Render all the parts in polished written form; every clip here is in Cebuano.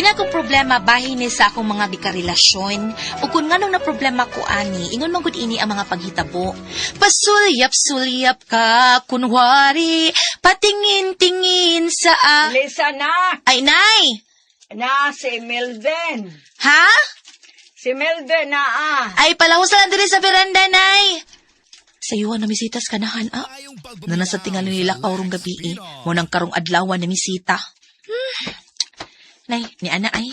Kini akong problema bahin ni sa akong mga gikarelasyon. Ug kun nganong na problema ko ani, ingon man gud ini ang mga paghitabo. Pasulyap-sulyap ka kunwari, patingin-tingin sa a... Lisa na! Ay, nay! Na, si Melvin. Ha? Si Melvin na ah. Ay, palahusan lang diri sa veranda, nay! Sayuan na misitas kanahan, ah. Na nasa tingali nila kaurong gabi, eh. Mo nang karong adlawan na misita. Nay, ni ana ay.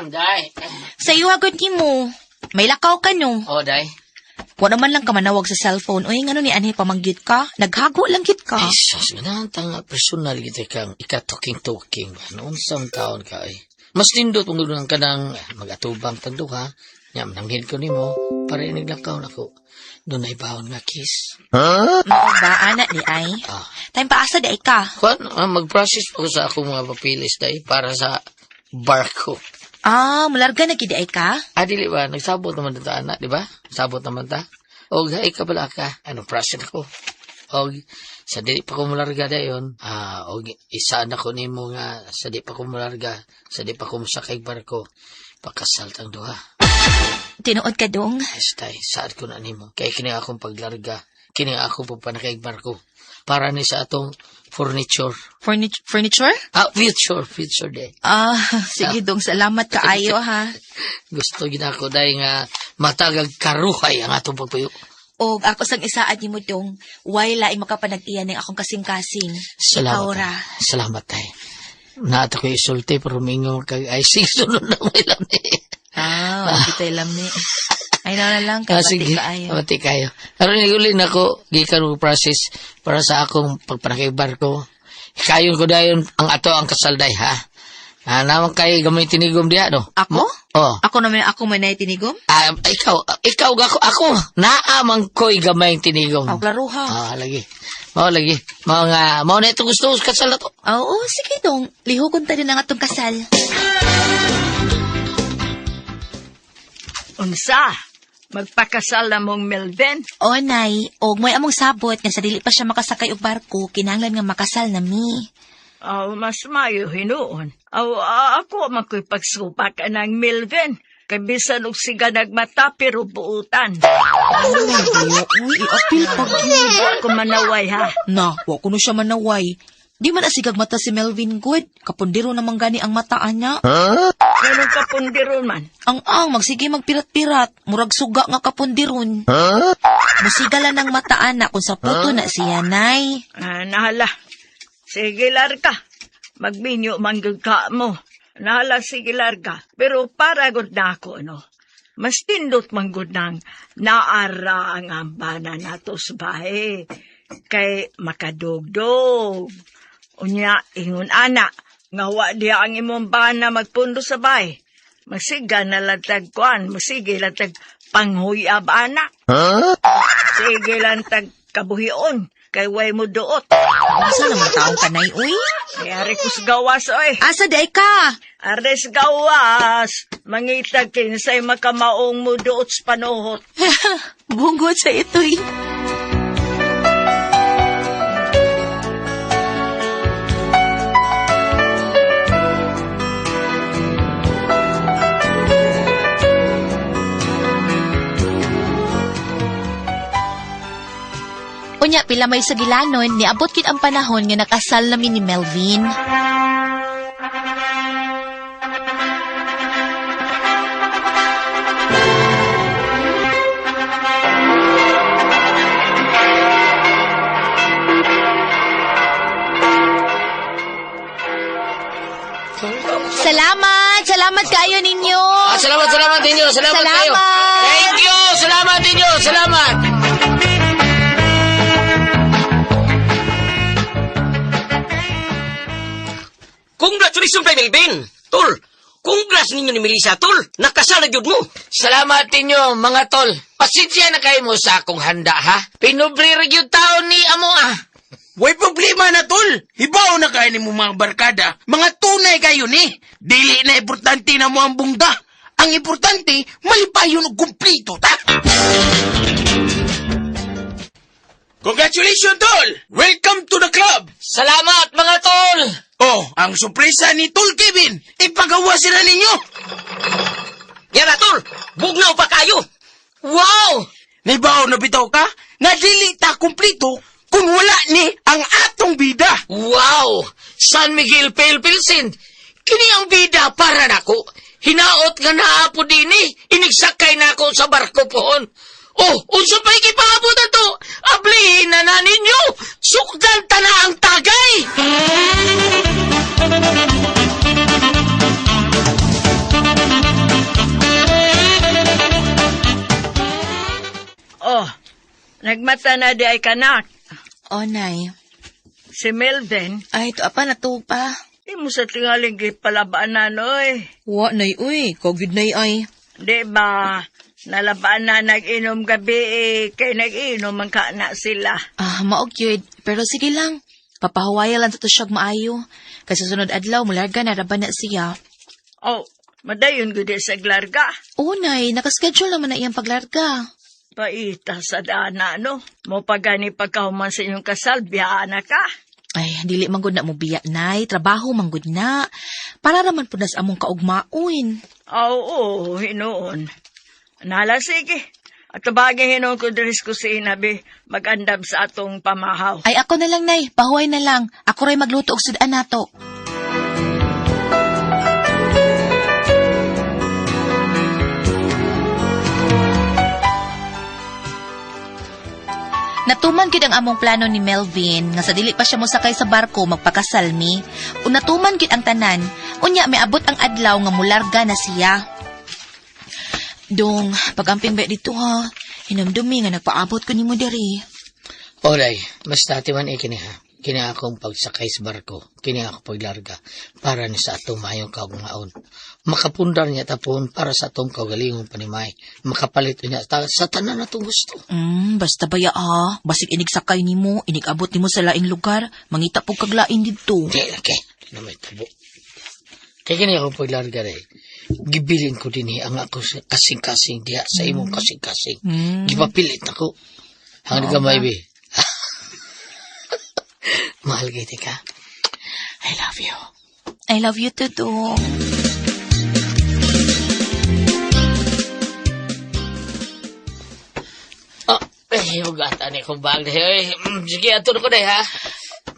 Day. Sayuha gud nimo. May lakaw ka no. Oh, day. Wa naman lang ka manawag sa cellphone. Uy, ngano ni anhi pamanggit ka? Naghago lang gid ka. Ay, sus, ganang tanga personal gito kang ika-talking-talking ba? Noon sa taon ka ay. Mas nindot mong ganoon ka ng mag-atubang tando ha. Nya, mananghid ko nimo para iniglakaw na ko. Doon ay baon nga kiss. Mao ba ana di ay? Ah. Time paasa di ay ka. Kuan, mag-process pa ko sa akong mga papilis day para sa barko. Ah, mularga na gid ay ka? Ah, dili ba? Nagsabot naman ta, anak, di ba? Sabot naman ta. O, hay ka pala ka. Ano, process ako. O, sa di pa ko mularga dayon, o, isa na ko nimo nga, sa di pa ko mularga, sa di pa ko musakay barko, pakasal tang duha. Tinuod ka dong. Estay, saad ko na nimo. Kay kini akong paglarga, kini akong pagpanakay barko. Para ni sa atong furniture. Furniture? Ah, future, future day. Ah, sige dong, salamat kaayo ha. Gusto gid ako dahil nga matagag karuhay ang atong pagpuyo. Og ako sang isaad nimo dong, why laing makapanag-iya ning akong kasing-kasing. Salamat. Ikaw ra. Tay. Salamat tay. Naata ko isulti pero mingo kag ay sige sunod na may lami. Ah, wala kita lamni. Ay na lang kay Ah, pati sige, kaayo. pati kayo. Karon ni na ko gikan og process para sa akong pagpanakay barko. Kayon ko dayon ang ato ang kasalday ha. Ah, naman kay gamay tinigom diha no. Ako? Oh. Ako naman ako man ay tinigom? Ah, ikaw, ikaw gako ako. Naa man ko'y gamay tinigom. Aw, klaro ha. Ah, lagi. Mao lagi. Mao nga, mao na itong gusto sa kasal na to. Oo, sige dong. Lihokon ta din ang atong kasal. Unsa? Magpakasal na mong Melvin? O, nay, og may among sabot nga sa dili pa siya makasakay og barko, kinahanglan nga makasal na mi. Aw, mas mayo hinuon. Aw, ako man ko'y pagsupak ng Melvin. Kay bisan og siga nagmata pero buutan. Uy, iapil pa gyud. Wa ko manaway ha. Na, wa kuno siya manaway. Di man asigag mata si Melvin good. Kapundiro naman gani ang mataan niya. Ganun kapundiro man. Ang magsige magpirat-pirat. Murag suga nga kapundiron. Musigala ng mataan na kung sa puto na siya, nay. Ah, nahala. Sige, larga. Magbinyo man gyud ka mo. Nahala, sige, larga. Pero para gud na ako, no? Mas tindot man gud nang naara ang ambana nato sa bahay. Kay makadugdog. Unya, ingon ana, nga wa diha ang imong bana magpundo sa bahay. Masiga na lantag kuan, masige lantag panghuyab ana. Sige lantag kabuhion, kay way mo duot. Asa naman taong kanay, uy? Ay, ari ko sa gawas, oy. Asa day ka? Ares gawas. Mangitag kinsay makamaong mo duot sa panuhot. Bungot sa ito'y. Unya, pila may sa gilanon, niabot kit ang panahon nga nakasal nami ni Melvin. Salamat! Salamat kayo ninyo! Ah, salamat, salamat ninyo. Salamat, kayo. Salamat! Thank you. Salamat ninyo. Salamat. Congratulations kay Melvin! Tol, congrats ninyo ni Melissa, tol! Nakasal na gyud mo! Salamat ninyo, mga tol. Pasensya na kayo mo sa akong handa, ha? Pinubre ra gyud taon ni amo, ah. Way problema na, tol. Hibaw na kayo ni mo mga barkada. Mga tunay kayo ni. Dili na importante na mo ang bungga. Ang importante, malipayon og kumplito, ta? Congratulations, Tol! Welcome to the club! Salamat, mga tol! Oh, ang sorpresa ni Tol Kevin, ipagawa sila ninyo! Yara, tol! Bugnaw pa kayo! Wow! Naibaw na bitaw ka, nga dili ta kumplito kung wala ni ang atong bida. Wow! San Miguel Pale Pilsen! Kini ang bida para nako. Hinaot nga naapo dini. Inigsakay nako sa barko pohon. Oh, unsa pa'y gipaabot ato? Ablihin na na ninyo! Sukdan ta na ang tagay! Oh, nagmata na di ay kanak. Oh, Nay. Si Melvin, Ay, ito apa, natuog pa. di mo sa tingaling gipalabaan na, noy. Wa, Nay, uy. Kagid, Nay, ay. Di ba, nalabaan na nag-inom gabi eh, kay nag-inom ang kana sila. Ah, maog yun. Pero sige lang. Papahuwaya lang sa to siyag maayo. Kasi sunod adlaw, mularga na raban na siya. Oh, madayon gud sa glarga. Oh, Nay, nakaschedule naman na iyang paglarga. Paita sa dana, no? Mo pagani pagkahuman sa inyong kasal, biyaan na ka. Ay, dili man gud na mo biya, Nay. Trabaho man gud na. Para raman po nas among kaugmaon. Oo, hinuon. Nala, sige. At tabagin hinuon ko diri sa kusina, bi. Magandam sa atong pamahaw. Ay, ako na lang, Nay. Pahuway na lang. Ako ray magluto og sudan nato. Natuman gid ang among plano ni Melvin nga sa dili pa siya mosakay sa barko magpakasal mi. O natuman gid ang tanan. Unya miabot ang adlaw nga mularga na siya. Dong, pagamping ba dito ha? Hinumdumi nga nagpaabot ko nimo diri. Olay, mas dati man eh kini ha. Kini akong pagsakay sa barko, kini ako paglarga para ni sa atong maayong kaugmaon. Makapundar niya tapon para sa atong kaugalingong panimay. Makapalit niya ta, sa tanan natong gusto. Basta baya ha. Basig inig sakay nimo, inig abot nimo sa laing lugar, mangita pug kaglain didto. Di, okay. Di na may tabo. Kaya kini akong paglarga rin. Gibilin ko din eh, ang ako sa kasing-kasing diha sa imong kasing-kasing. Gipapilit ako. Hanggang gamay be. Mahal kita ka. I love you. I love you too, Dong. Ah, eh, hugatan ni kong bag. Eh, sige, ato na ko dahil ha.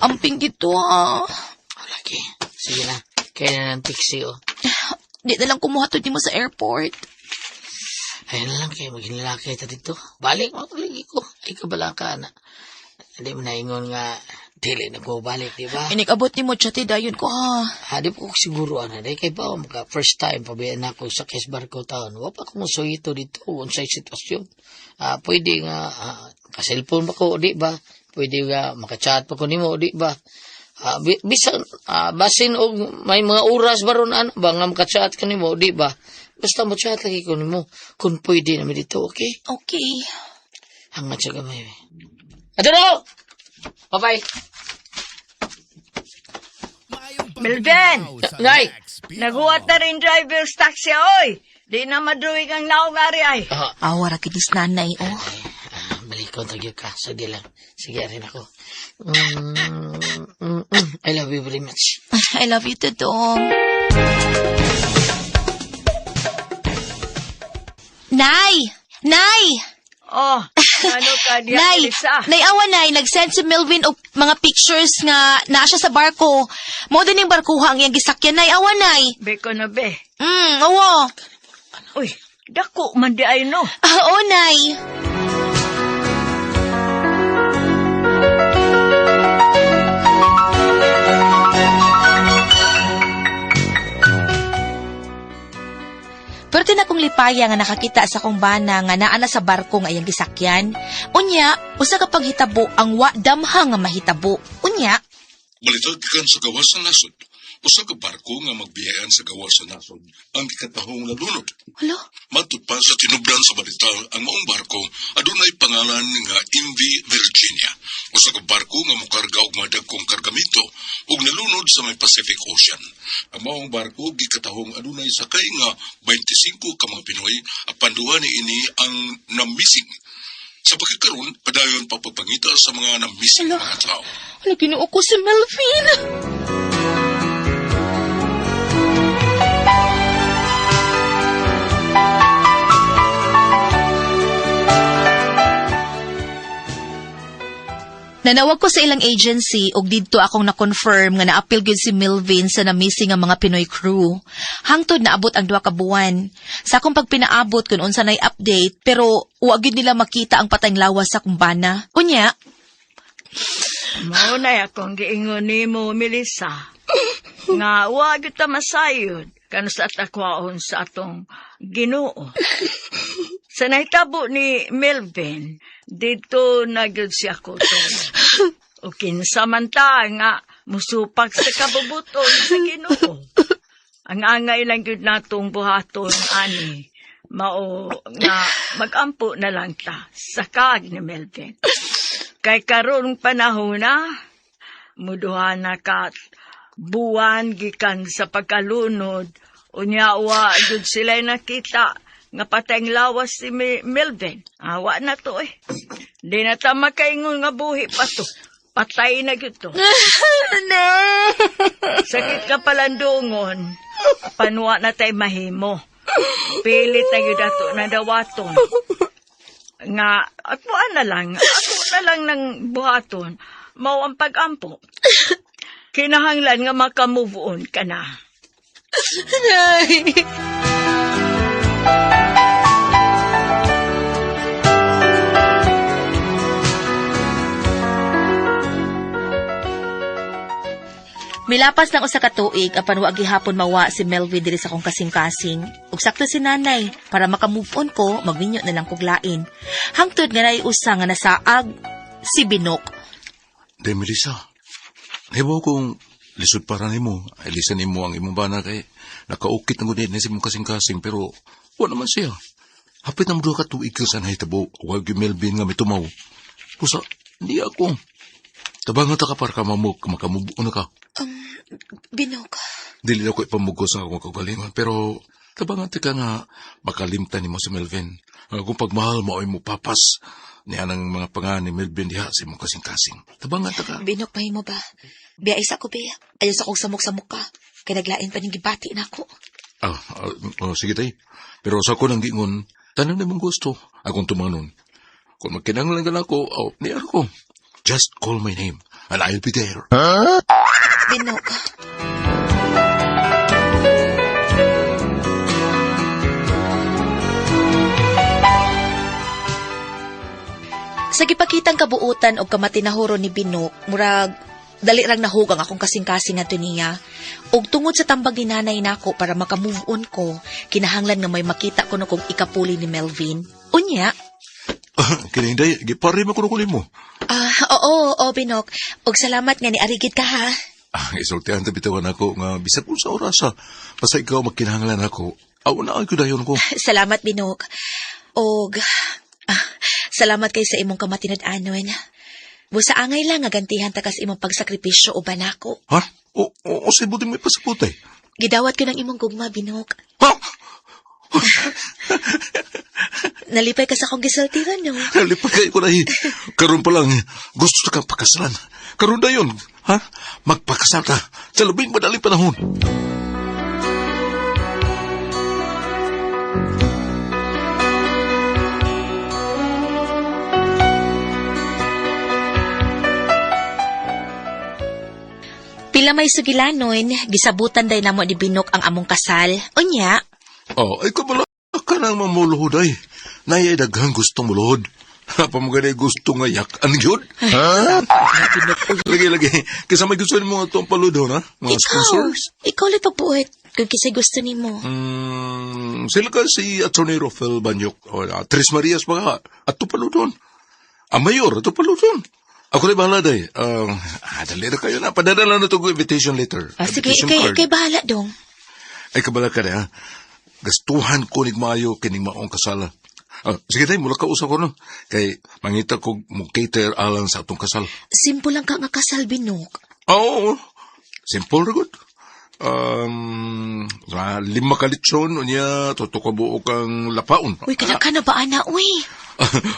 Amping dito ha. Oh, lagi. Sige na. Kaya na ng taxi, oh. Di na lang kumuha to nimo sa airport. Ayun na lang kayo, maghinlalaki ta dito. Balik, makuligi ko. Ay, kabala ka na. Hindi mo naingon nga, dili na ko balik, di ba? Inig abot nimo chati dayon ko ha. Ha, di po ko siguro, ano, di kay ba, maka first time, pabayaan na ako sa Kesbarko taon. Wa pa ko musuhito dito, unsay sitwasyon. Ah, pwede nga, ka-cellphone ba ko, di ba? Pwede nga, makachat pa ko nimo, di ba? Ah, bisan, basin og may mga oras ba ron, ano ba, nga makachat ka nimo, di ba? Basta mo chat lagi ko nimo, kung pwede namin dito, okay? Okay. Hangat siya gamay. Adoro! Bye-bye! Melvin! Nay! Naguwat na rin driver's taxi, oy! Di na madruig ang naong ari ay. Ah, Awa ra kini nanay oh. Ah, balik ko, tagyo ka. Sige lang. Sige, rin ako. I love you very much. I love you too, Dong. Nay! Nay! Oh, ano ka diya, Nay! Elisa? Nay, awa, Nay. Nag-send si Melvin og mga pictures nga naa siya sa barko. Mao din yung barkuha ang iyang gisakyan, Nay. Awa, Nay. Beko na be. Awa. Uy, dako man di ay no. Ah, oo, Nay. Pero tinakong lipaya nga nakakita sa kong bana nga naa na sa barko nga iyang gisakyan. Unya, usa ka paghitabo ang wa damha nga mahitabo. Unya, Balitag gikan sa gawas sa nasod. Usa ka barko nga magbiyayan sa gawas sa nasod ang gikatahong nalunod. hala, Matud pa sa tinubdan sa balita ang maong barko adunay pangalan nga MV Virginia. Usa ka barko nga mokarga og mga dagkong kargamento ug nalunod sa may Pacific Ocean. Ang maong barko gikatahong adunay sakay nga 25 ka mga Pinoy apan duha niini ang na-missing. Sa pagkakaroon, padayon pa pagpangita sa mga na-missing mga tao. Hala, Ginoo ko si Melvin. Nanawag ko sa ilang agency ug didto akong na-confirm nga naapil gyud si Melvin sa na-missing nga mga Pinoy crew. Hangtod naabot ang duha ka buwan. Sa akong pagpinaabot kun unsa nay update, pero wa gyud nila makita ang patayng lawas sa kumbana. Unya, Mao na akong giingon nimo, Melissa. Nga wa gyud ta masayod kanu sa takwaon sa atong Ginoo. Sa nahitabo ni Melvin, dito na gyud siya kutol. O kinsa man ta nga musupak sa kabubuton sa Ginoo. Ang angay lang gyud natong buhaton ani mao nga magampo na lang ta sa kag ni Melvin. Kay karon panahon na, muduha na ka buwan gikan sa pagkalunod, unya wa jud sila nakita nga patayng lawas si Melvin. Awa na to eh. Di na ta makaingon nga buhi pa to. Patay na gyud to. No. Sakit ka palandungon, panuwa na tay mahimo. Pilit na gyud ato na dawaton. Nga, atuan na lang, ato na lang ng buhaton, mao ang pag-ampo. Kinahanglan nga makamove on ka na. Nay. Milapas lang usa ka tuig apan wa gihapon mawa si Melvin diri sa akong kasing-kasing. Ug sakto si nanay para maka-move on ko, magminyo na lang kog lain. Hangtod nga naay usa nga nasaag si Binok. Day, Melissa, nahibaw kong lisod para nimo. Elisan nimo ang imong bana kay nakaukit ang gunit na si mong kasing-kasing pero wa naman siya. Hapit na mo duha ka tuig ka sa nahitabo. Wa gyud Melvin nga mitumaw. Pusa, hindi ako. Tabangan ta ka para ka mamuk, makamove on na ka. Binok. Dili na ko ipamugos ang akong kaugalingon, pero tabangan ta ka nga makalimtan nimo si Melvin. Ang akong pagmahal mo ay mo papas niya ng mga pangan ni Melvin diha sa imong kasing-kasing. Tabangan ta ka. Binok, mahimo ba? Biya isa ko, biya. Ayaw sa kong samok-samok ka. Kay naglain pa ning gibati na ako. Sige tay. Pero sa ako nang giingon, tanan nimong gusto. Akong tumanon. Kung magkinahanglan ka na ako, oh, niya ako. Just call my name and I'll be there. Binok. Sa gipakitang kabuutan og kamatinahuro ni Binok, murag dali rang nahugang akong kasing-kasing ngadto niya. Og tungod sa tambag ni nanay nako para maka-move on ko, kinahanglan nga may makita ko no kung ikapuli ni Melvin. Unya, Kininday, gipare mo kuno mo. Oo, oo, Binok. Og salamat nga ni arigid ka ha. Isultihan ta bitawan ako nga bisag unsa oras ha. Basta ikaw magkinahanglan ako. Aw na ay dayon ko. Salamat, Binok. Og salamat kay sa imong kamatinad-anon. Busa angay lang nga gantihan ta kas imong pagsakripisyo uban nako. Ha? O o o buti mo ipasabot eh. Gidawat ko ng imong gugma, Binok. Ha? Nalipay ka sa akong gisultiran, no? Nalipay kayo ko na eh. Karon pa lang, gusto kang pakasalan. Karon na yun, ha? Magpakasal ka sa labing madaling panahon. Pila may sugilanon, gisabutan day namo ni Binok ang among kasal. Unya, Oh, ay kabala ka nang mamuluhod ay. Nayay daghang gustong muluhod. Pamaganay gusto nga yak-an yun. Ha? Lagi, lagi. Kaysa may gusto nimo itong paludon, ha? Mga ikaw, sponsors. ikaw lang pagbuot kung kisay gusto nimo. Sila ka si Atty. Rafael Banyok. O, Tres Marias pa ka. At paludon. Ang mayor, ato paludon. Ako rin bahala day. Dali na kayo na. Padadala na ito ko invitation letter. Sige, Invitation ikay, card. ikay bahala dong. Ay, kabala ka na, ha? Gastuhan ko nig maayo kining maong kasala. Sige tay, mula ka usa ko no. Kay mangita ko mo cater alang sa atong kasal. Simple lang ka nga kasal, Binok. Oo, simple ra gud. 5 ka lechon unya tuto ka buok ang lapaon. Uy, kana ka na ba, ana? Uy,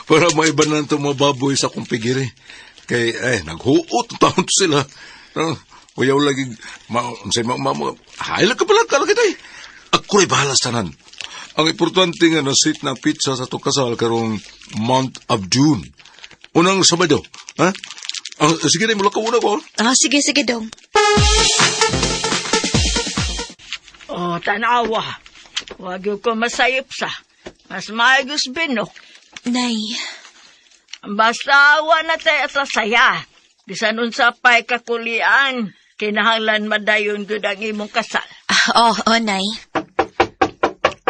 Para maibanan to mga baboy sa akong pigiri. Kay, eh, naghuot taon to sila. No, uyaw lagi, ma, unsay ma, ma, ma, hayla ka pala, kala kita eh. Ako rin bahala sa tanan. Ang importante nga nasit na pizza sa itong kasal karong month of June. Unang Sabado, ha? Ah, sige na, mula ka muna ko. Ah, sige, sige, dong. Oh, tanawa. Wag yun ko masayip sa. Mas maayos binok. Nay, Basta awa na tayo sa saya. Bisan unsa pa'y kakulian. Kinahanglan madayon gud ang imong kasal. ah, oh, oh, Nay.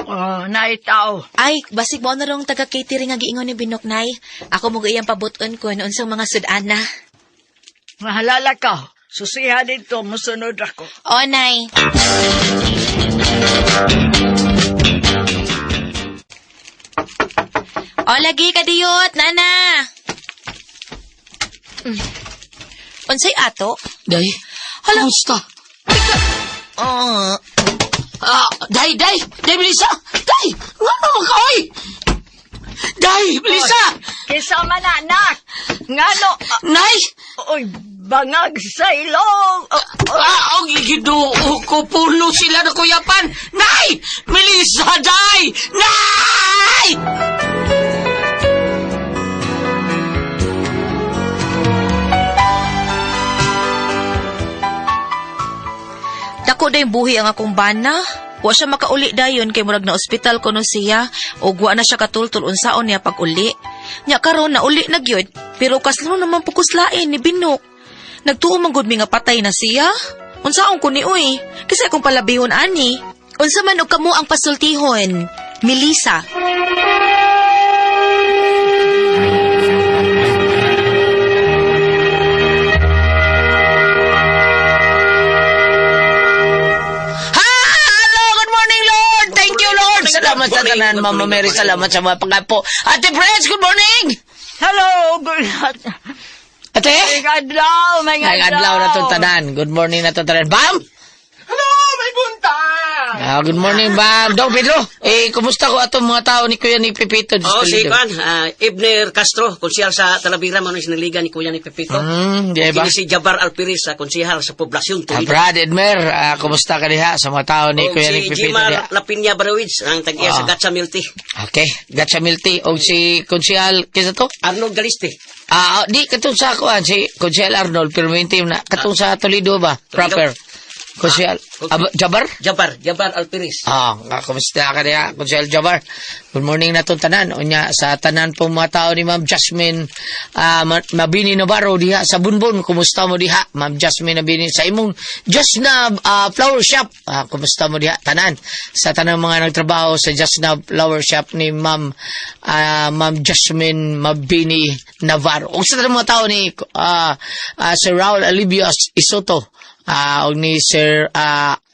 Oh, naitaw. Ay, basig mo na rong taga-catering nga giingon ni Binok, Nay. Ako mo iyang pabuton ko noon sa mga sudana. Mahalala ka. Susiha dito, musunod ako. Oh, Nay. O, lagi ka diyot, nana. Unsay ato? Day, Hala. kumusta? Oh, Ah, day, day, day, Melissa! Day! Nga naman ka, oy! Day, Melissa! Kinsa man anak? Ngano? Nay! Oy, bangag sa ilong. Oh, oh. Ah, ang ginoo ko, pulo sila na kuyapan! Nay! Melissa, day! Nay! Dako day buhi ang akong bana. Wa siya makauli dayon kay murag na ospital kuno siya ug wa na siya katultol unsaon niya pag-uli. Nya karon na uli na gyud, pero kaslo naman pukuslain ni Binok. Nagtuo man gud mi nga patay na siya. Unsaon ko ni uy? Kasi akong palabihon ani. Unsa man og kamo ang pasultihon? Melissa. Hello! Good morning, Lord! Thank you, Lord! Salamat sa tanan, Mama Mary. Salamat sa mga pangkapo. Ate French, good morning! Hello, good Ate? May adlaw, may Ay, adlaw na itong tanan. Good morning na itong tanan. Bam! Hello, may buntag! Ah, good morning, Bam. Dong Pedro, eh, kumusta ko atong mga tao ni Kuya ni Pepito? Oh, si Kwan, Ebner Castro, konsihal sa Talavera, mano sinaligan ni Kuya ni Pepito. Di ba? Kini si Jabar Alpiris, sa konsihal sa Poblasyon, Ah, Toledo. Brad Edmer, kumusta ka diha sa mga tao ni O, Kuya ni si Pepito Jimar diha? Lapinya Barawits, ang tag-iya sa Ah. Gatsa Milti. Okay, Gatsa Milti o si Konsihal, kisa to? Arnold Galiste. Ah, di katong sa kuan si Konsihal Arnold pero may team na katong sa Toledo ba? Proper. Konsihal Jabar? Jabar, Jabar Alpiris. Ah, nga, kumusta ka diha, Konsehal Jabar? Good morning na itong tanan. Unya, sa tanan pong mga tao ni Ma'am Jasmine Mabini Navarro diha sa Bunbun. Kumusta mo diha, Ma'am Jasmine Mabini? Sa imong Jasna Flower Shop. Ah, kumusta mo diha, tanan? Sa tanan mga nagtrabaho sa Jasna Flower Shop ni Ma'am Ma'am Jasmine Mabini Navarro. O sa tanan mga tao ni Sir Raul Alibio Isoto og ni Sir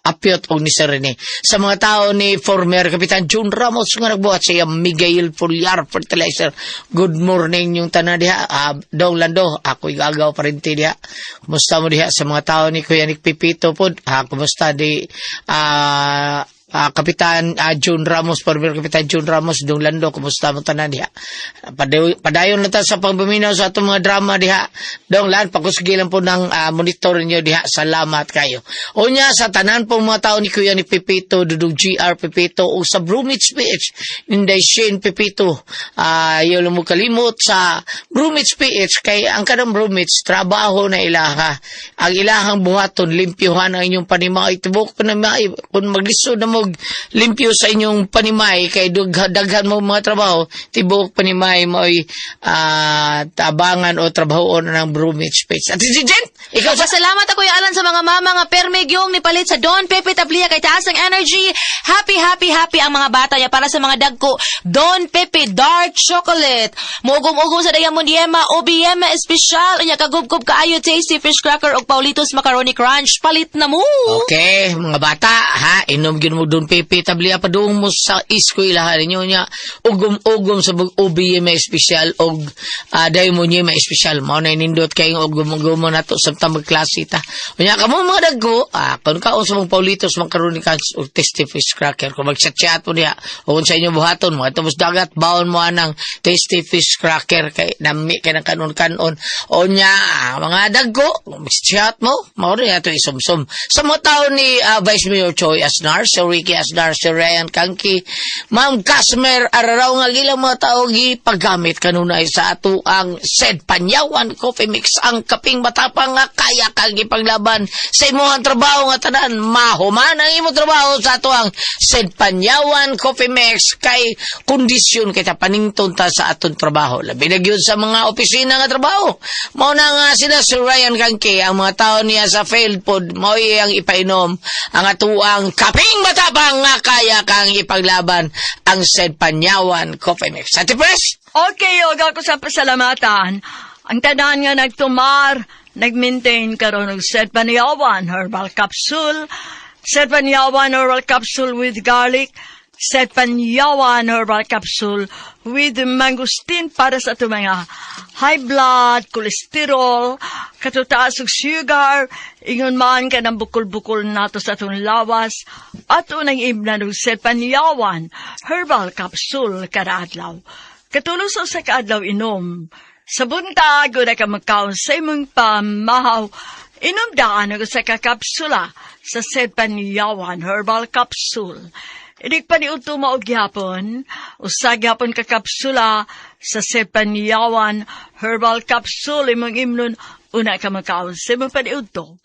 Apiot og ni Sir Rene. Sa mga tao ni former Kapitan June Ramos nga nagbuhat sa iyang Miguel Pulyar Fertilizer. Good morning yung tanan diha. Dong Lando, ako'y gagaw pa rin ti diha. Kumusta mo diha sa mga tao ni Kuya Nick Pipito pod? Kumusta di Kapitan June Ramos, former Kapitan June Ramos, Dong Lando, kumusta mo tanan diha? Padayon na ta sa pagpaminaw sa atong mga drama diha. Dong Lan, pakusgi lang po ng monitor ninyo diha. Salamat kayo. Unya, sa tanan po mga tao ni Kuya ni Pepito, Dudong GR Pepito, o sa Brumits PH, Inday Shane Pepito, yun mo kalimot sa Brumits PH, kay ang kanang Brumits, trabaho na ilaha. Ang ilahang buhaton, limpyuhan ang inyong panimay. Tibok panimay, kung maglisod na mo limpyo sa inyong panimay, kay daghan mo mga trabaho, tibok panimay mo'y tabangan o trabahoon ng Brumits PH. At si Jen, ikaw sa... Pasalamat ako Alan sa mga mama nga perme gyung nipalit sa Don Pepe Tablia kay taas ang energy. Happy, happy, happy ang mga bata niya para sa mga dagko. Don Pepe Dark Chocolate. Muugom-ugom sa Diamond Yema, OBM espesyal. Unya kagubgob kaayo tasty fish cracker og Paulitos Macaroni Crunch. Palit na mo. Okay, mga bata, ha, inom gyud mo Don Pepe Tablia padung mo sa eskwelahan ninyo nya. Ugom-ugom sa bug OBM espesyal og Diamond Yema espesyal. Mao na nindot kayong ugom-ugom nato sa Samtang magklase ta. Unya kamo mga dagko, kung kaon sa mga Paulitos macaroni cans o Tasty Fish Cracker, kung magchat-chat mo niya, o kung sa inyo buhaton mo, tapos dagat, baon mo anang Tasty Fish Cracker kay nami kay ng kanon-kanon. O nya, mga dagko, kung magchat mo, mao rin ato isumsum. Sa mga tao ni Vice Mayor Choi Asnar, Sir Ricky Asnar, Sir Ryan Kanki, Ma'am Casmer Araraw nga gilang mga tao gipaggamit kanunay sa ato ang said Panyawan Coffee Mix, ang kaping matapang nga kaya kang ipaglaban sa imong trabaho nga tanan mahuman ang imong trabaho sa ato ang said Panyawan Coffee Mix, kay kondisyon kita panington ta sa aton trabaho, labi na gyud sa mga opisina nga trabaho. Mao na nga sila Sir Ryan Kanki, ang mga tao niya sa failed pod, mao iyang ipainom ang atuang kaping matapang nga kaya kang ipaglaban, ang said Panyawan Coffee Mix. Ate Pres? Okay, yoga ko sa pasalamatan. Ang tanan nga nagtumar, nag-maintain karon og Said Panyawan Herbal Capsule, Said Panyawan Herbal Capsule with garlic, Said Panyawan Herbal Capsule with mangosteen para sa ato mga high blood, cholesterol, katutaas og sugar, ingon man ka ng bukol-bukol nato sa atong lawas, ato nang imnan og Said Panyawan Herbal Capsule kada adlaw. Katulo sa usa ka adlaw inom. Sa buntag, una ka magkaon sa imong pamahaw, inom daan og usa ka kapsula sa Said Panyawan Herbal Capsule. Inig pa ni mao gyapon, usa gyapon ka kapsula sa Said Panyawan Herbal Capsule imong imnon una ka magkaon sa imong paniudto.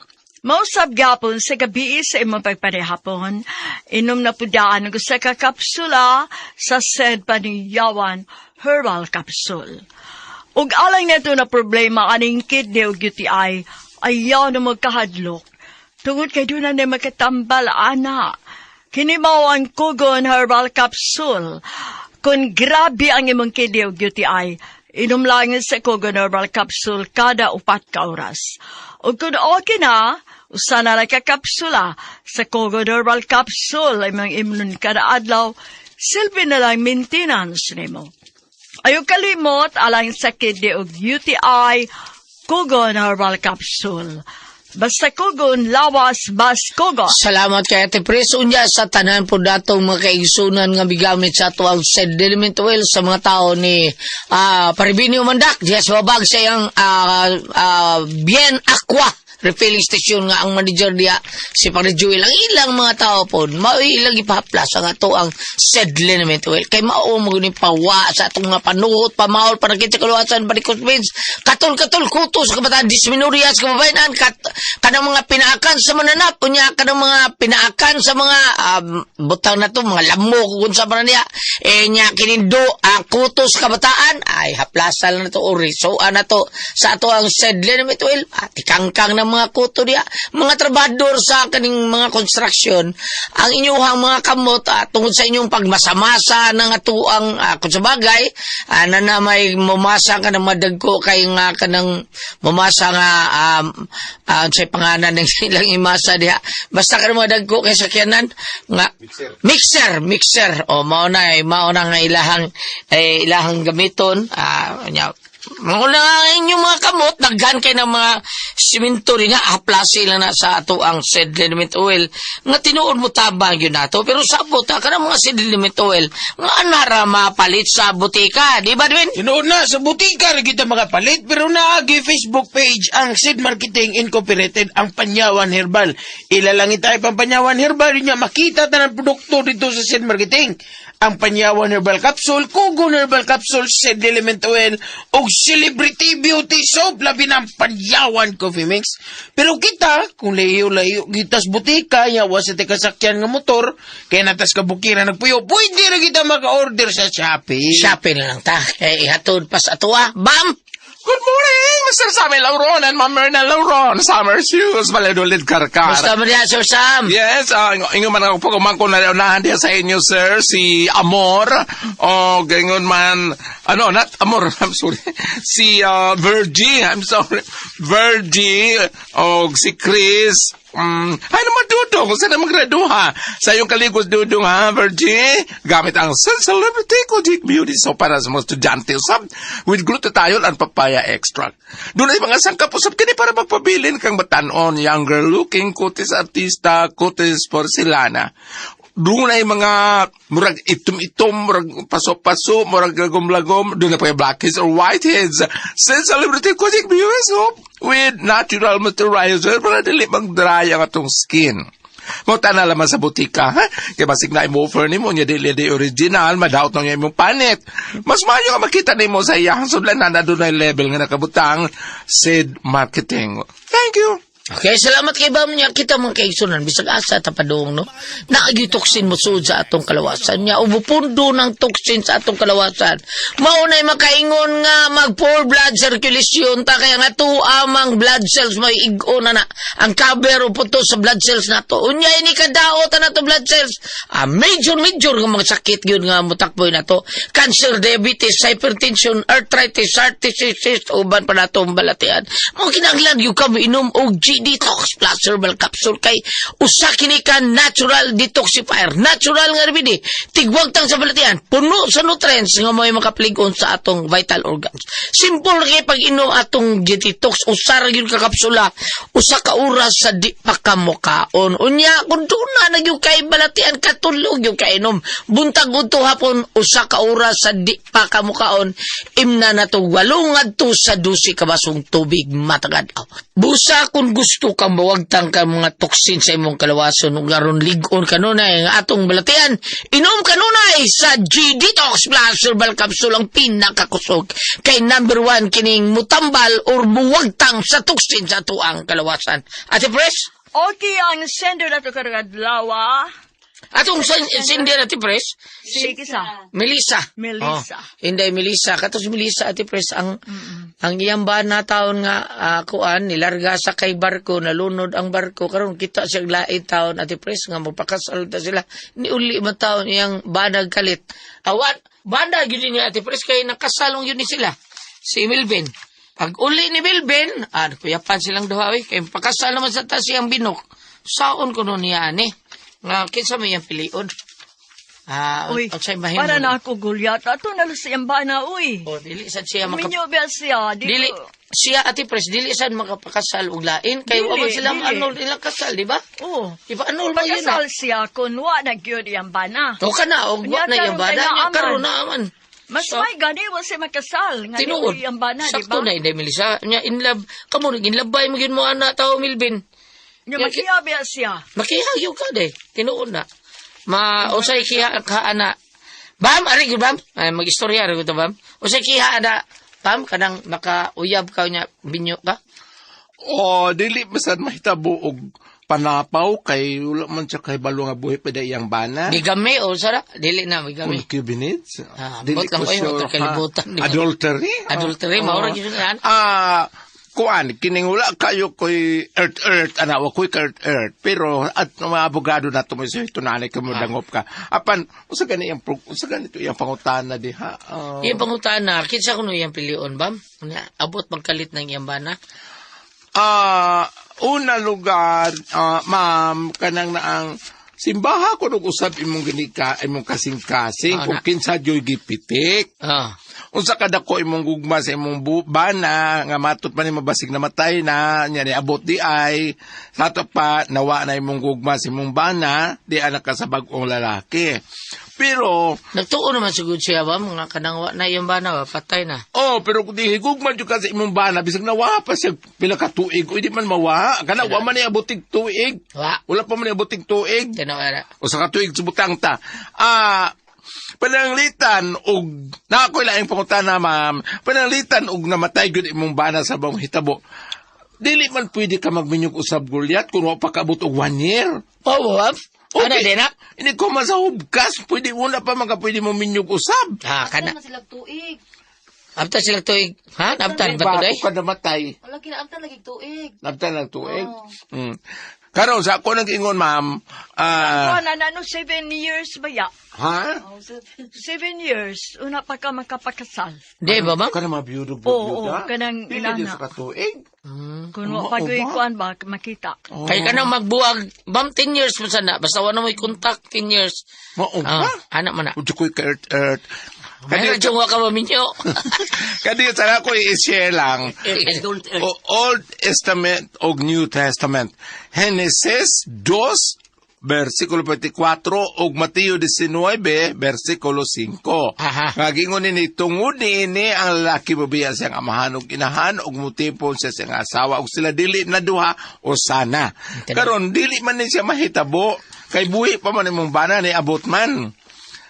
Mausab gyapon sa gabi sa imong pagparehapon, inom na pudaan og usa ka kapsula sa Said Panyawan Herbal Capsule. Ug alang nito na problema aning kidney ug UTI, ayaw na magkahadlok. Tungod kay doon na makatambal ana. Kini mao ang Kugon Herbal Capsule. Kung grabe ang imong kidney ug UTI, inom lang sa Kugon Herbal Capsule kada 4 ka oras. Ug kung okay na, usa na lang ka kapsula sa Kugon Herbal Capsule imong imnon kada adlaw, silbi na lang maintenance nimo. Ayaw kalimot alang sa kidney ug UTI, Kugon Herbal Capsule. Basta kugon, lawas, bas kugon. Salamat kay Ate Pres. Unya sa tanan po datong mga kaigsunan nga bigamit sa ato ang said liniment oil, sa mga tao ni Paribinio Mandak diya sa babag sa iyang Bien Aqua refilling station nga ang manager diya si Pare Joel, ang ilang mga tao po mao ilang ipahaplas ang ato ang said liniment oil kay mao mo guni pawa sa atong mga panuhot, pamahol, panakit sa kaluwasan, varicose veins, katol-katol, kuto sa kabataan, dysmenorrhea sa kababayenan, kanang mga pinaakan sa mananap, unya kanang mga pinaakan sa mga butang na to, mga lamok kung sa man niya eh nya kinindo kuto sa kabataan ay haplasan na to o risoan na to sa ato ang said liniment oil, tikangkang ng mga kuto diya, mga trabador sa kaning mga construction, ang inyuhang mga kamot, tungod sa inyong pagmasamasa ng atuang kung sa bagay na, na may mumasa ka ng madagko kay nga kanang mumasa nga sa pangalan ng ilang imasa diha, basta ka mga dagko kay sakyanan nga mixer, mixer, mixer o mao na eh, mao na nga ilahang eh, ilahang gamiton nya. Mga na inyong mga kamot, daghan kay ng mga simento rin nga, haplasi lang na sa ato ang said liniment oil. Nga tinuod mo tabang yun nato, pero sabot ha, kanang mga said liniment oil, nga anara mapalit sa butika, di ba, Dwin? Tinuod na, sa butika ra kita makapalit, pero naagi Facebook page ang Seed Marketing Incorporated, ang Panyawan Herbal. Ilalangin tayo pang Panyawan Herbal, yun nga makita tanan produkto dito sa Seed Marketing. Ang Panyawan Herbal Capsule, Kugon Herbal Capsule, Seed Element Oil, ug Celebrity Beauty Soap, labi na ang Panyawan Coffee Mix. Pero kita, kung layo-layo kita sa butika, yawa sa tikasakyan nga motor, kaya natas kabukiran nagpuyo, pwede ra kita maka-order sa Shopee. Shopee na lang ta, kaya ihatod pa sa atoa. Bam! Good morning, Mr. Sammy Lauron and Ma'am Myrna Lauron. Summer Shoes, Valladolid Karkar. Musta mo diha, Sir Sam? Yes, ingon man ako pag na unahan diya sa inyo, sir, si Amor, o gangon man, ano, not Amor, I'm sorry, si Virgie, I'm sorry, Virgie, o si Chris, Ay naman, Dudong, saan na magraduha? Sa iyong kaligos, Dudong, ha, Virgie? Gamit ang Sun Celebrity Kojic Beauty Soap para sa mga estudyante usab with glutathione and papaya extract. Doon ay mga sangkap usab kini para magpabilin kang batanon, younger looking, kutis artista, kutis porcelana. Doon ay mga murag itom-itom, murag paso-paso, murag lagom-lagom, doon na pa yung blackheads or whiteheads. Sun Celebrity Kojic Beauty Soap with natural moisturizer para dili mag-dry ang atong skin. Mo na laman sa butika, ha? Kaya basig na imo-offer nimo nya dili di original, madaot na niya imong panit. Mas maayo nga makita nimo sa iyang sudlan na doon level nga nakabutang Sid Marketing. Thank you. Okay, salamat kay Bam niya. Kita mga kaigsunan, bisag asa ta padung, no? Naagi toxin mo sud sa atong kalawasan niya. Ubupundo ng toxin sa atong kalawasan. Maunay makaingon nga mag poor blood circulation ta kaya nga tuamang blood cells may igo na na. Ang cover o puto sa blood cells nato. Unya ini kadaot na to blood cells. Ah, major major nga mga sakit gyud nga mutakboy nato. Cancer, diabetes, hypertension, arthritis, heart disease, uban pa nato ang balatian. Mo kinahanglan gyud ka inom og G Detox Plus Herbal Capsule kay usa kini ka natural detoxifier. Natural nga remedy. Tigwagtang sa balatian, puno sa nutrients nga may makapligon sa atong vital organs. Simple kay pag inom atong G Detox, usa ra gyud ka kapsula, usa ka oras sa di pa ka mokaon. Unya kung doon na gyud kay balatian katulog gyud ka inom. Buntag udto hapon usa ka oras sa di pa ka mokaon, imna na to 8 ngadto sa 12 ka basong tubig matagad. Busa kung gusto kang mawagtang ka mga toxin sa imong kalawason ug aron lig-on kanunay ang atong balatian, inom kanunay sa G Detox Plus Herbal Capsule ang pinakakusog kay number 1 kining mutambal or muwagtang sa toxin sa atuang kalawasan. Ate Pres? Okay, ang sender na to karong adlaw. Atong sender, Ate Pres? Sige sa. Melissa. Melissa. Oh, hindi, Melissa. Kato si Melissa, Ate Pres, ang iyang ba na taon nga kuan, nilarga sa kay barko, nalunod ang barko. Karon kita siya lain taon, Ate Pres, nga magpakasal ta sila. Niuli man taon iyang banag kalit. Awan, banda yun niya, Ate Pres, kay nakasalong yun ni sila. Si Melvin. Pag uli ni Melvin, kuyapan silang duha, eh, kay pakasal naman sa tas iyang binok. Saon ko nun niya, ani. Nga, kinsa may iyang pilion. Uy, Unsay mahimo? para na ako gulyat. Ato na lang siyang bana, uy. Oh, dili sad siya maka Minyo ba siya? dili siya, Ate Pres, dili sad makapakasal og lain kay wa man Dili, sila dili. annul ilang kasal, di ba? Oo. Ipa-annul man yun. Pagkasal siya kung wa na gyud iyang bana. To ka na og wa Unya, na iyang karon bana kay niya naaman. karon na man. Mas So, may gani wa siya makasal. Nga tinuod. di iyang bana, di Sakto ba? na inday Melissa. Nya in love kamo ning in love bay mo gyud mo ana tao Melvin. Nga makiya ba siya? Makihayo ka de. Tinuod na. Ma usay kiha ka ana. Bam, ari gyud bam. Ay magistorya ra gyud to bam. Usay kiha ana. Bam kanang makauyab ka nya binyo ka. O, dili masad mahitabo og panapaw kay wala man siya kay balo nga buhi pa iyang bana. Bigami o sara? Dili na bigami. Concubinage? Ah, Dili bot lang ko oy, sure, motor ha? kalibutan, di ba? Adultery? Adultery, Oh, mao ra oh. gyud yan. Kuan, kining wala kayo koy earth earth, ana wa koy earth earth, pero at mga abogado na tumiso ito nanay ka mo dangop ka. Apan usa gani iyang usa gani to iyang pangutana diha. Iyang pangutana, kinsa kuno iyang pilion bam? Unya, abot magkalit ng iyang bana. Una lugar, ma'am, kanang naang simbaha ko nung usab imong ginika, imong kasing-kasing, Ah, kung na. kinsa joy gipitik. Unsa kadako imong gugma sa imong bana nga matot man ni mabasig namatay na nya ni abot di ay sa ato pa nawa na imong gugma sa imong bana di anak ka sa bag-ong lalaki. Pero Nagtuo naman siguro siya ba mga kanang wa na iyang bana ba patay na. Oh, pero kung di higugma jud ka sa imong bana bisag nawa pa siya pila ka tuig o di man mawa kana wa man ni abotig tuig. Wa. Wala pa man ni abotig tuig. Tanaw ara. O sa katuig subutang ta. Pananglitan og na ako'y laing pangutana, ma'am. Pananglitan og namatay gyud imong bana sa bang hitabo. Dili man pwede ka magminyog usab gulyat kung wa pa kaabot og 1 year. Oh, bam. Ana Okay. din na. Hindi ko man sa hubkas, pwede una pa mga pwede mo minyog usab. Ah, kana. Naman sila tuig. Abtan sila tuig. Ha? Abtan ba Bago today? ka namatay. Wala kinaamtan lagi tuig. Nabtan lang tuig. Karon sa ako nang ingon, ma'am, Kuan na no, 7 years ba ya? Ha? 7 years, una pa ka makapakasal. Di ba, ma'am? Kana mga biyudo Oo, kanang Dili inana. din sa katuig. Kung wa pa Oo ko'y ba? kuan ba, makita. Kay ka na magbuwag, bam, 10 years mo sana. Basta wala mo'y contact, 10 years. Mao ba? Ah, anak man na. Udyo ko'y ka-earth-earth. May radyo nga ka maminyo. Kadi sa ako i-share lang. Don't earth. O Old Testament o New Testament. Genesis 2, versikulo 24 ug Mateo 19, versikulo 5. Aha. Nga gingon nini, tungod niini ang lalaki mobiya siyang amahan ug inahan ug mutipon siya siyang asawa ug sila dili na duha o sana. Karon dili man ni siya mahitabo kay buhi pa man imong bana ni abot man.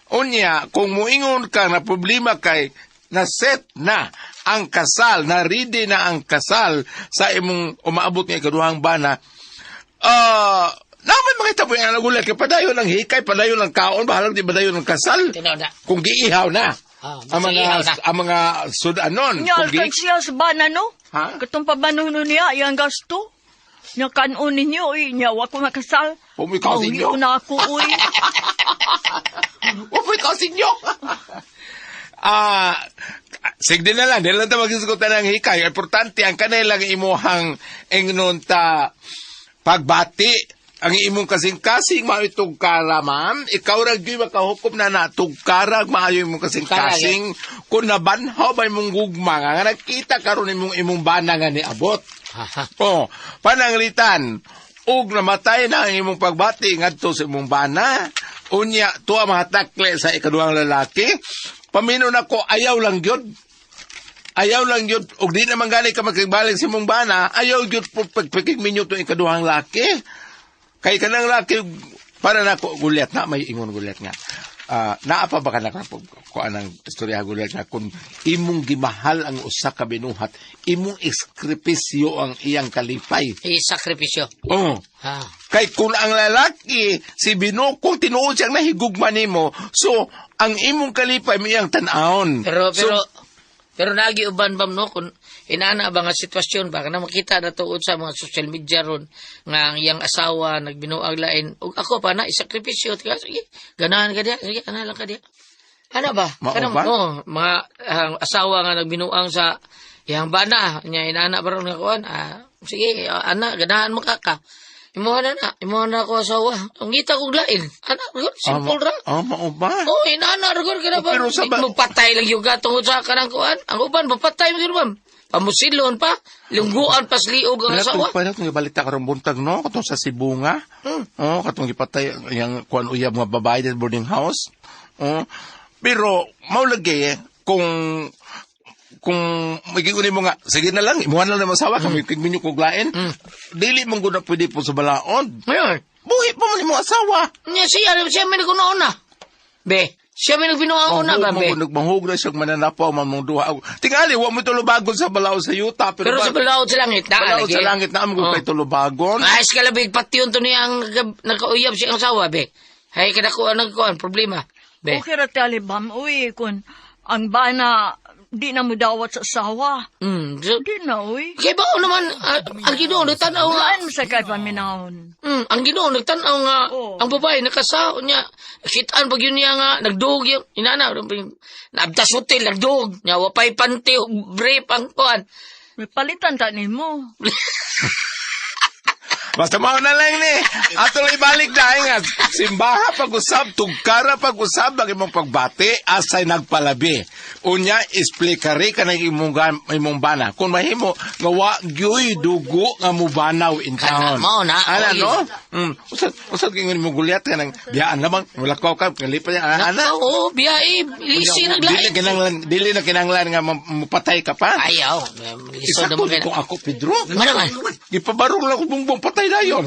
Unya, kung muingon ka na problema kay na set na ang kasal, na ready na ang kasal sa imong umaabot nga ikaduhang bana, naman makita mo yung gulat kay padayon ang hikay, padayon ang kaon, bahalang di padayon ang kasal. Tinaw na. Kung giihaw na. Ah, Ang mga, ihaw na. ang mga sudanon. Nya, Kung kay siya sa bana, no? Ha? Katong pabanuno niya, iyang gasto. Nya kanon ninyo, uy, nya, wa ko makasal. Pumikaw Uwi ninyo. na ako, uy. Upoy ka sinyo. Sige na lang, dili lang ta magisgutan ang hikay. Importante ang kanilang imuhang ingnon ta pagbati ang imong kasing-kasing mao itugkara, ma'am. Ikaw ra gyud makahukom na natugkara maayo imong kasing-kasing. Kung nabanhaw ba imong gugma nga nga nakita karon imong imong bana nga niabot. Aha. Oh, pananglitan ug namatay na ang imong pagbati ngadto sa imong bana. Unya tuwa mahatakle sa ikaduhang lalaki. Pamino nako ayaw lang gyud. Ayaw lang gyud ug di naman gani ka makigbalik sa imong bana, ayaw gyud po pagpikig minyo tong ikaduhang laki. Kay kanang laki para nako gulyat na may ingon gulyat nga. Naa pa ba ka na kuan ang istorya gulyat nga kung imong gimahal ang usa ka binuhat, imong eksakripisyo ang iyang kalipay. Isakripisyo. Oh. Ha. Kay kung ang lalaki si Binuko tinuod siyang nahigugma nimo, so ang imong kalipay mo iyang tan-awon. Pero, So, pero, pero nagi uban bam no kung inana ba nga sitwasyon ba kana makita na tuod sa mga social media ron nga ang iyang asawa nagbinuag lain ug ako pa na isakripisyo tika sige ganahan ka diha, sige ana lang ka diha, ana ba? Mao Kanang- ba? oh, mga asawa nga nagbinuang sa iyang bana nya inana ba ron nga kuan, sige, ana ganahan mo ka ka imuha na na imuha na ako asawa ang ngita kog lain ana gud simple ra. Mao ba? Oh, inana ra ka na ba? Pero sa ba- Mapatay lang yung tungod sa kanang kuan. Ang uban mapatay mo gyud, ma'am. Pamusilon pa, lungguan pa sa liog ang asawa. Pala itong gibalita karong buntag no, katong sa Sibunga. Oh, katong gipatay ang iyang kuan uyab nga babae sa boarding house. Oh. Pero mao lagi eh, kung magigun mo nga sige na lang imuha na lang ang asawa kami mm. minyo kog lain. Dili man gud na pwede po sa balaod. Ngayon, Buhi pa man imong asawa. nya siya, siya may nagkunoon na. Be, siya may nagbinuang una ba, be? Nagmahug na siya mananapaw man mong duha. Tingali wa mo tulubagon sa balaod sa yuta pero, Pero sa balaod sa langit, na. balaod sa langit na amo Oh. kay tulubagon. Ay, sa kalabig, pati yun to niya ang nagkauyab siya ang asawa, be. Hay, kadakuan ang kuan, problema. Be, Okay ra talibam, uy, kung ang bana, di na mo dawat sa asawa. So, Di na, uy. kay bao naman, ang Ginoo nagtan-aw nga, Saan mo sa kay paminahon? Ang Ginoo nagtan-aw nga Oo. ang babae nakasaon niya. Kitaan pag yun niya nga nagduog yung inana naabtas hotel nagduog niya wapay panty ug brief ang kuan. May palitan ta nimo. Basta mao na lang ni. Ato lang ibalik na nga. Simbaha pag-usab, tugkara pag-usab, ang imong pagbati, asay nagpalabi. Unya, esplikari ka ng imong, imong bana. Kung mahimo, nga wa gyoy dugo nga mubanaw in Kana, town. mao na. Ana, Oo, no? Usad usad kay mo gulyat ka ng biyaan lamang. Mulakaw ka, ngalipa niya. Ana, ana. Oo, biyae, lisi Dili naglain. kinanglan, dili na kinanglan nga mapatay ka pa. Ayaw, lisod Isa naman ko, kay. kung ako, Pedro. Mana man. Gipabarong lang ko bumbong patay na yun.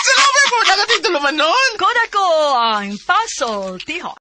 Salamat po, nakatitulo man noon. Koda ko ang Pasol Tihon.